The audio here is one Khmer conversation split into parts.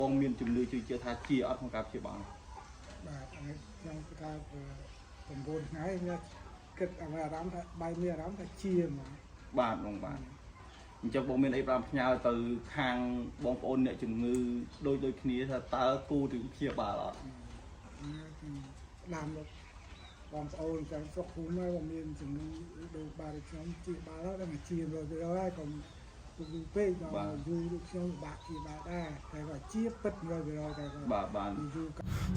បងមានជំនឿជឿជាក់ថាជាអត់ក្នុងការព្យាបាល បាទអានេះខ្ញុំគិតថា9ថ្ងៃខ្ញុំគិតអារម្មណ៍ថាបាយមានអារម្មណ៍ថាជាហ្មង បាទបងបាទអញ្ចឹងបងមានអីប្រាំផ្ញើទៅខាងបងប្អូនអ្នកជំងឺដូចដូចគ្នាថាតើគូទៅព្យាបាលអត់ ដាំលោកបងប្អូនទាំងស្រុកភូមិហើយមានជំងឺដូចបាទខ្ញុំជាបាលហើយដល់ជា100%ហើយកុំទុកយូរពេកដល់យូរដូចខ្ញុំពិបាកជាបាលដែរតែក៏ជាពិត100%តែក៏ បាទបាទ យូរ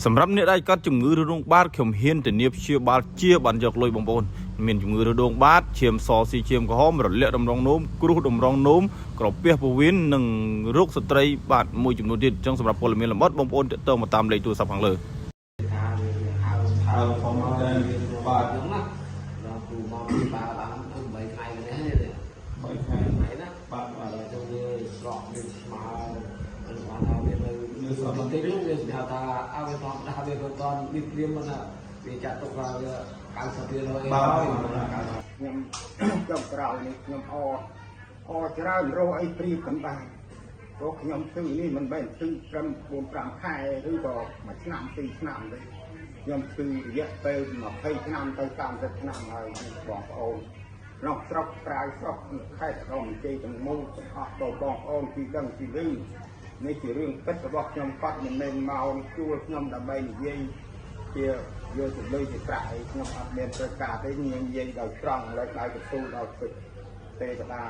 សម្រាប់អ្នកដែលកាត់ជំងឺរដួងបាតខ្ញុំហ៊ានធានាព្យាបាលជាបានយកលុយបងប្អូនមានជំងឺរដួងបាតឈាមសស៊ីឈាមក្រហមរលាកតម្រងនោមគ្រោះតម្រងនោមក្រពះពោះវៀននិងរោគស្ត្រីបាទមួយចំនួនទៀតអញ្ចឹងសម្រាប់ព័ត៌មានលម្អិតបងប្អូនទាក់ទងមកតាមលេខទូរស័ព្ទខាងលើ ថាវាហៅ ហៅផងមកដែរបាទ ហ្នឹងណាដល់គ្រូមកពីបាលបានទៅ3ថ្ងៃនេះ 3ថ្ងៃ ថ្ងៃណា បាទបាទ ដល់ទៅវាស្រកវាស្មើមិនបានថាវានៅបន្តិចនោះវាហៅថាអើវាធម្មតាវាក៏តន់វាព្រាមណាវាចាត់ទុកថាវា90%អីហើយ90 ខ្ញុំ ចុងក្រោយនេះខ្ញុំអអច្រើនរកអីព្រៀបមិនបានព្រោះខ្ញុំឈឺនេះមិនមែនឈឺត្រឹម4 5ខែឬក៏មួយឆ្នាំពីរឆ្នាំទេខ្ញុំឈឺរយៈពេល20ឆ្នាំទៅ30ឆ្នាំហើយបងប្អូនក្នុងស្រុកក្រៅស្រុកខេត្តរមជ័យទាំងមូលទាំងអស់បងប្អូនពីដឹងពីលឺនេះជារឿងពិតរបស់ខ្ញុំគាត់មិនមែនមកជួលខ្ញុំដើម្បីនិយាយ ជាយកទៅលុយជាប្រាក់អីខ្ញុំអត់មានត្រូវការទេខ្ញុំនិយាយដោយត្រង់លើកដៃកទូដល់ពិតទេវតា